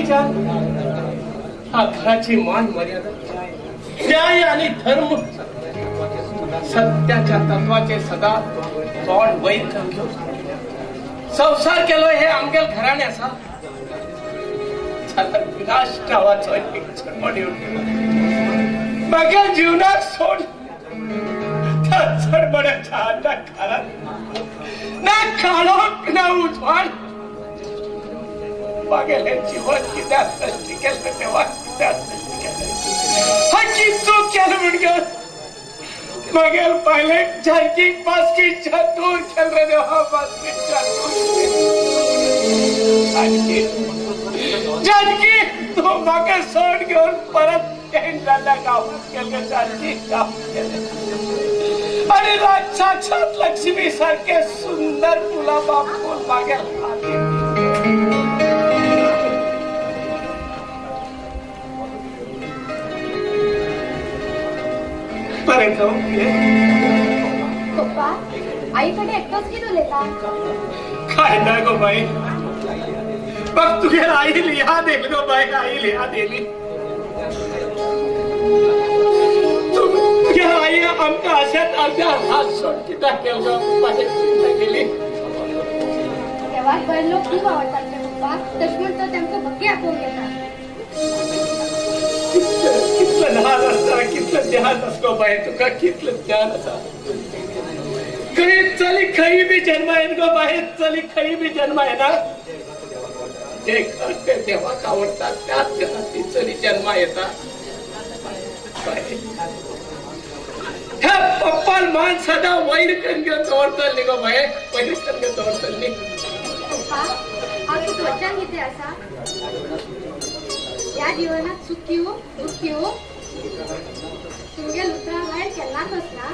विचार हा घराची मान मर्यादा न्याय आणि धर्म सत्याच्या तत्वाचे सदा तोंड वैर करून घेऊन संसार केलो हे आमगेल घराणे असा विनाश नावाचो एक चडमड येवन म्हागे जीवनाक सोड त्या चडमड्याच्या हाता घरात ना काळोख ना उजवाड मागेले जीवन कित्याक सृष्टी केलं तेव्हा कित्याक सृष्टी केलं हाची चूक केलं म्हणजे मगेल पहिले जानकी बास्कीच्या दूर केलं रे देवा बास्कीच्या दूर जानकी जानकी तू मागे सोड घेऊन परत जाल्या गावात केलं जानकी गावात केलं आणि साक्षात लक्ष्मी सारखे सुंदर गुलाबा फुल मागेल हाती बरें जावं. पप्पा आईकडे एकटोच कितें उलयता? काय ना गो बाई, बघ तुगेर आईल याद येयली गो बाई, आईल याद येयली. तुगेर आई आमकां अशेंच अर्द्यार हात सोड कित्याक केलो गो बाई, कित्याक केली? देवाक बरे लोक खूब आवडटात रे पप्पा, तशें म्हूण तो तेमकां भक्ती आपोवंक येता. कितलं ल्हान आसता कितलं ध्यान आसा गो बाई तुका, कितलं ध्यान आसा. खंय चली खंय बी जन्मा येना गो बाई, चली खंय बी जन्मा येना. जे घर ते देवाक आवडटा त्याच घरात ती चली जन्मा येता. ह्या पप्पान मान सदां वयर करून घेवन दवरतली न्ही गो बाई, वयर करून घेवन दवरतली न्ही. पप्पा हांव तुका वचन कितें आसा, ह्या जीवनात सुख येवं दुःख येवं तुमगेल उतरां भायर केन्नाच वचना.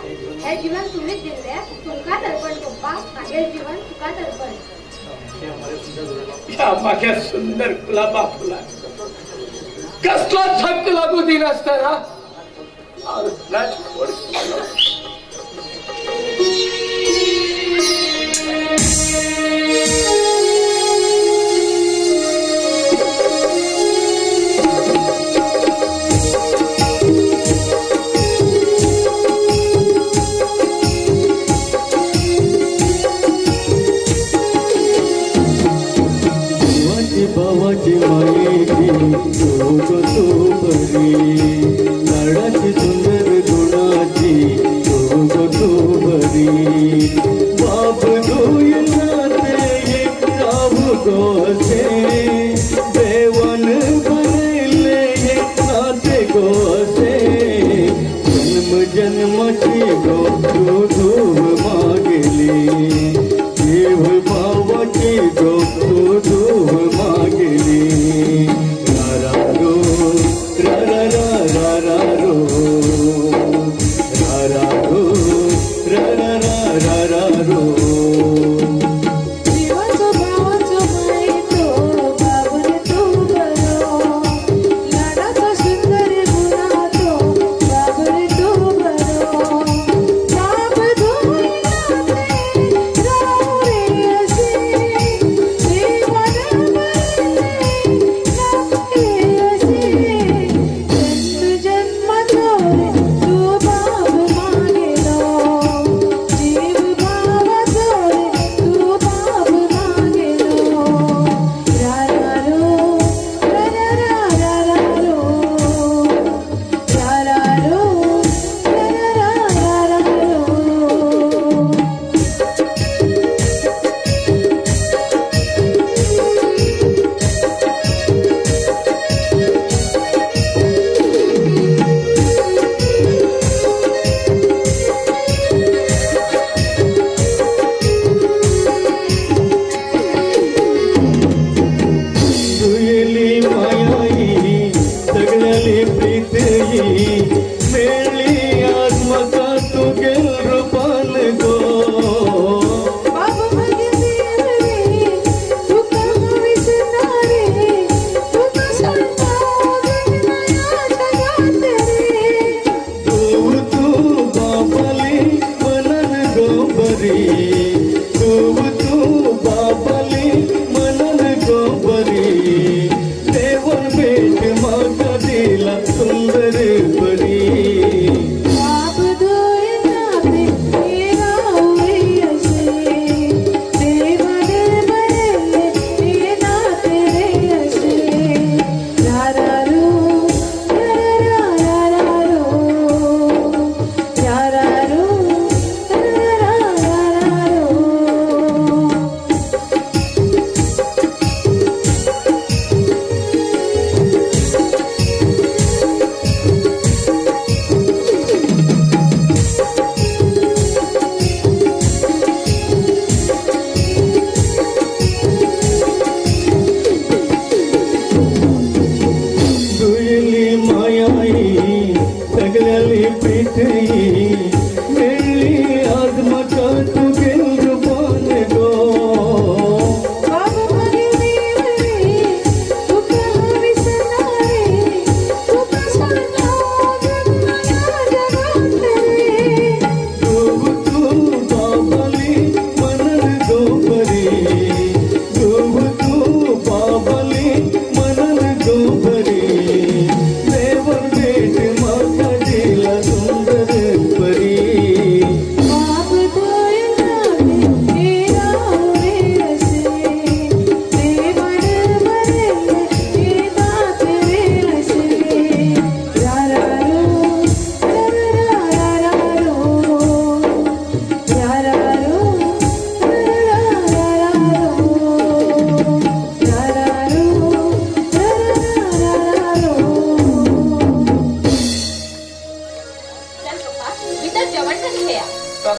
हें जीवन तुमीच दिल्लें, तुमकांच अर्पण पप्पा, म्हागेल जीवन तुकाच अर्पण. ह्या म्हाज्या सुंदर गुलाबा फुलाक कसलो धक्क लागू दिनासतना हांव खोड भावाची मायेची तू गो तू बरी, लाडाची सुंदर गुणाची तू गो तू बरी. बाप दुय नाते राहू गो असे, देवान बनयले नाते गो असे. जन्म जन्माची गो तू